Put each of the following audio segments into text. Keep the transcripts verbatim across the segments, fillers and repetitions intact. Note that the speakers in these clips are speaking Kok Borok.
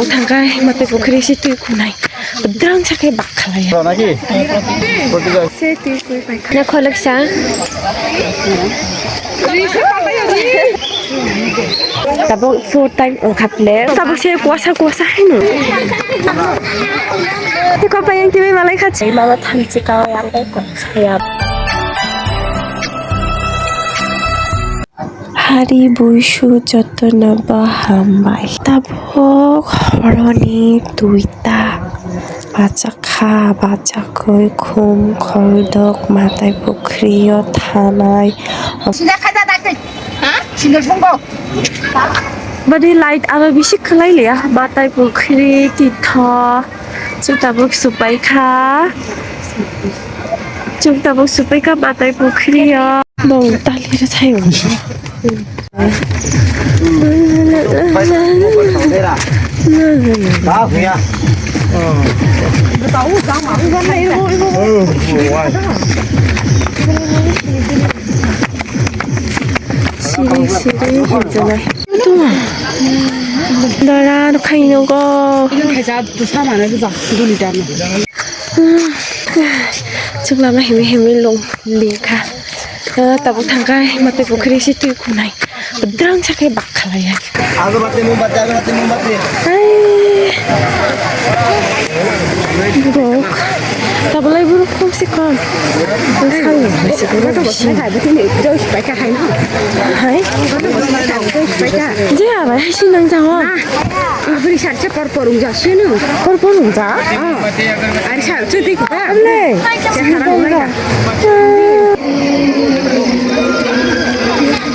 Thangkai mate pukhri si twi khunai. Drang sakai bak khalai. Rona ki? Koti jai. Se twi khoi pai kha. Na kholak sa. Tabuk four time ongkha ple. Tabuk se kuasa kuasa haino. Tiko pa yang timi malai kha. Mama thanchi ka yang ko saya. Hari buisu jotono bo hambai. Tabuk horoni duita bachakha, bachakwi khum kholdok matai pukhrio thanai. Sida khaja dakte, ha? Single phone ko. Badi light aro bisi khwlai liya. Matai pukhri titho. Chutabuk supai kha. Chutabuk supai kha matai pukhrio. Bong tali rw thaio. Siri siri hinjanai. Dora no khaino go. Kaisa bwsa manai bwsa duli dano. Chuklama himi himi lung lekha. Tabuk thangkai mate pukhri si twi khunai. Drang sakai bak khalai hai. Agarbatti, mombatti, agarbatti, mombatti. Hai. Bok. Tabalai buruk kom si kom. Sal. Hai. Je abai hai si nang jang o. Abri sar se por por ung ja sinu. Por por ung ja? Ari sar se dik ba. Amle.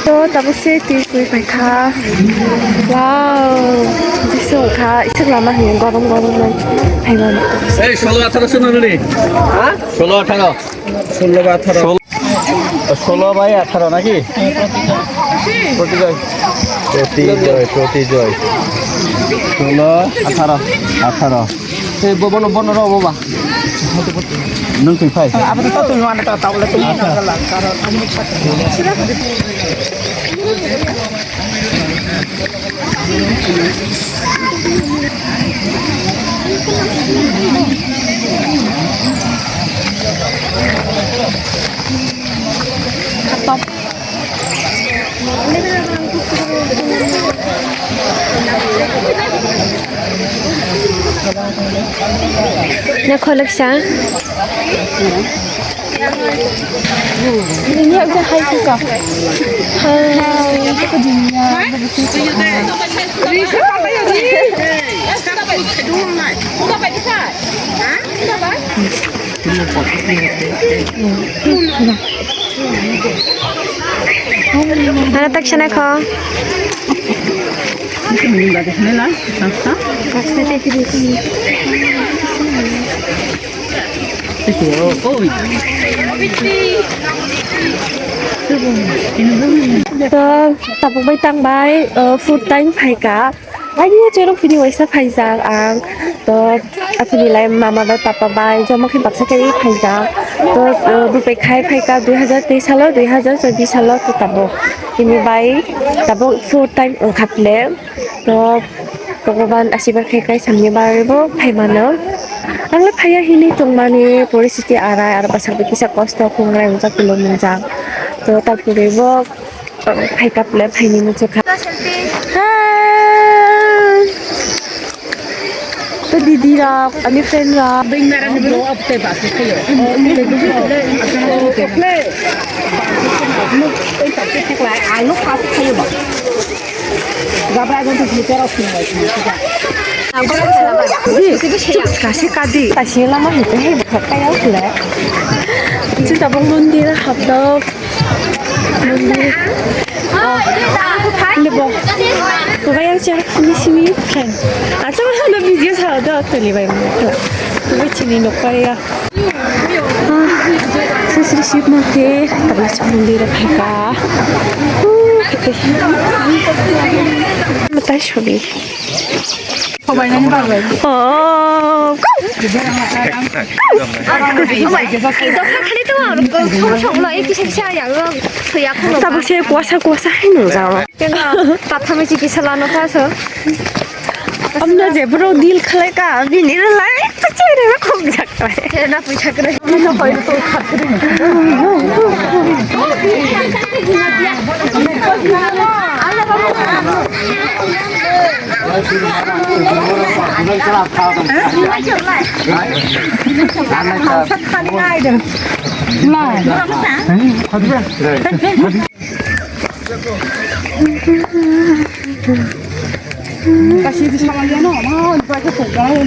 To tabuk se twi twi pai kha. Wow. Bising kha isik lama hini gorom gorom nai. Hai gorom. Ei, ষোলো আঠারো শুনুন নি। হ্যাঁ? ষোলো আঠারো। ষোলো বা আঠারো। ষোলো, ষোলো বাই আঠারো নাকি? প্রতি জয়। প্রতি জয়, প্রতি জয়। ষোলো, আঠারো, আঠারো। Ei, bo-, bono, bono rw, bo ba. Nwng twi phai. Abo to twi wana to, ta bole twi wana. Top. Na kholak sa. Ini aja hai ka. Hai. Ano tak sana kho. To tabuk bai tang bai, uh, food time phai ka. Ani chero phini waisa phaijak ang. To aphini lai mama bai papa bai joma khe baksa khe phaijak. To, uh, dupe khai phaika dui hazar teis salo, dui hazar chobbish salo to tabo. Ini bai tabo four time ongkha ple. To Bhagwan asirbad khai kai samni bai bo phai mano. Ang le phaiya hini tongmani poristiti arai ar bwsakbo kisa kosto khungrai wngjak kulo nungjak. To tapuri bo Hai kaple phaini muchukha. Hai. To didi rok, ani friend rok. Di, chips kasi kadi. Kasi lama hite hai bwkha kaya khle. Chitta bong mondir hapdok. Mondir. Oh. Lebo. Baba yang siya sini sini kan. Acha mana video sa do to libai mo kla. Baba chini nok kaya. Ah, Sri Shiv Mandir, tabla sa mondir phaika. Uh, kete. Matai sobi. Oh, go. Tabuk se kuasa kuasa hai nung jao. Tengah, tatha misi kisa lano kha so. Amno je bro deal khlai ka, bini rwlai, kwchai rwlai khokjak khlai. Khe na pui thakre. Amno hoi to thakre.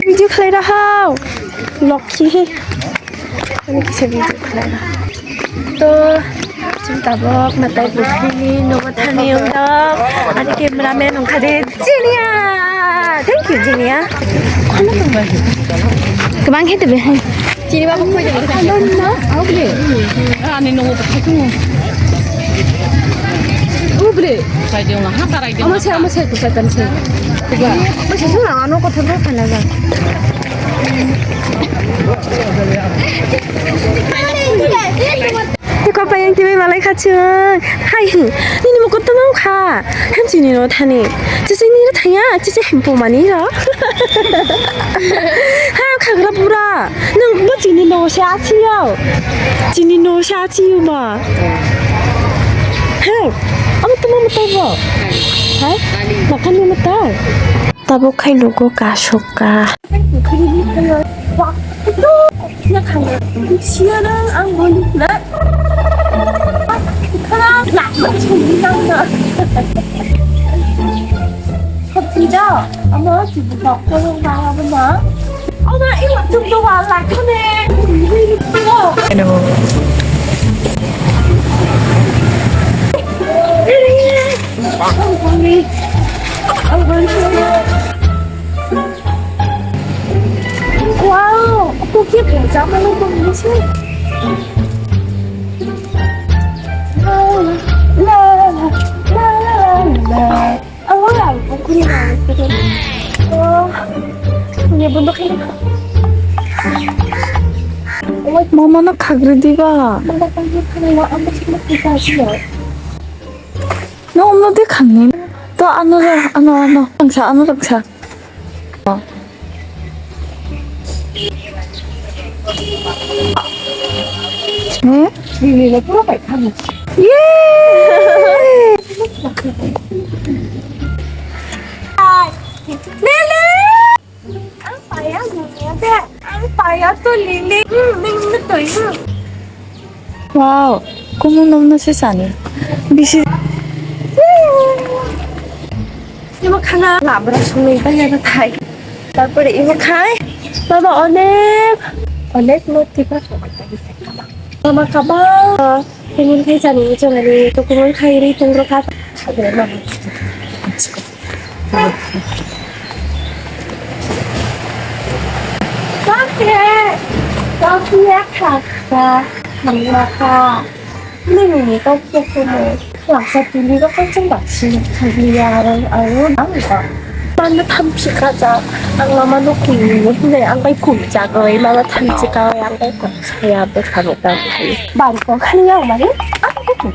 Video khlai rw hao. Lokhi he. Ani kisa video khlai rw. To, chwng tabok natai bukhini nogo thani wngdok. Ani cameraman wngkha de Jinia. Thank you, Jinia. Kwbang khe tebe hai. Chini babo khoi de. Ani nogo bukhai tongo. Ubre. Sai de wngha, ha karai de. Ama sai, ama sai, kusa kan sai. Ama sai sung lang, ano kotha bro kana ba. Tiko pa yang timi malai kha chwng. Hai, nini mukot tama kha. Hem chini no thani. Chichi ni thaya, chichi hempo mani ro. Ha, khagra pura. Nang bo chini no se achiyo. Chini no se achiyo ma. Hai, amo tama mutai bo. Hai, makan ni mutai. Tabuk khai nugo kasuk ka. Hello. Wow, aku kira zaman itu. Mama no khagri diba. No, no, de khangni. To ano ra, ano, ano. Rangsa, ano rangsa. Ne? Lili le pura pai khani. Yay! Lili! Ang paya mo de. Ang paya to Lili. Hmm, ning na to. Wow, kumu nomno se sani. Bisi. Imo khana labra sumui baya na thai. Tarpore imo khai. Baba onek, onek moti ba. Mama kabang. Kumun khai sani chongani to kumun khai ri tungro kha. Kake, kake kaka, kaka. Nini kake kumu. Laksa tuli kake chang baksi. Kaliya aro aro nang ba. Mama thamchi kaja. Ang mama no kumu ne ang bai kum jagoi. Mama thamchi ka ang bai kum saya be kanu kanu. Ban ko khani yang mani. Aku.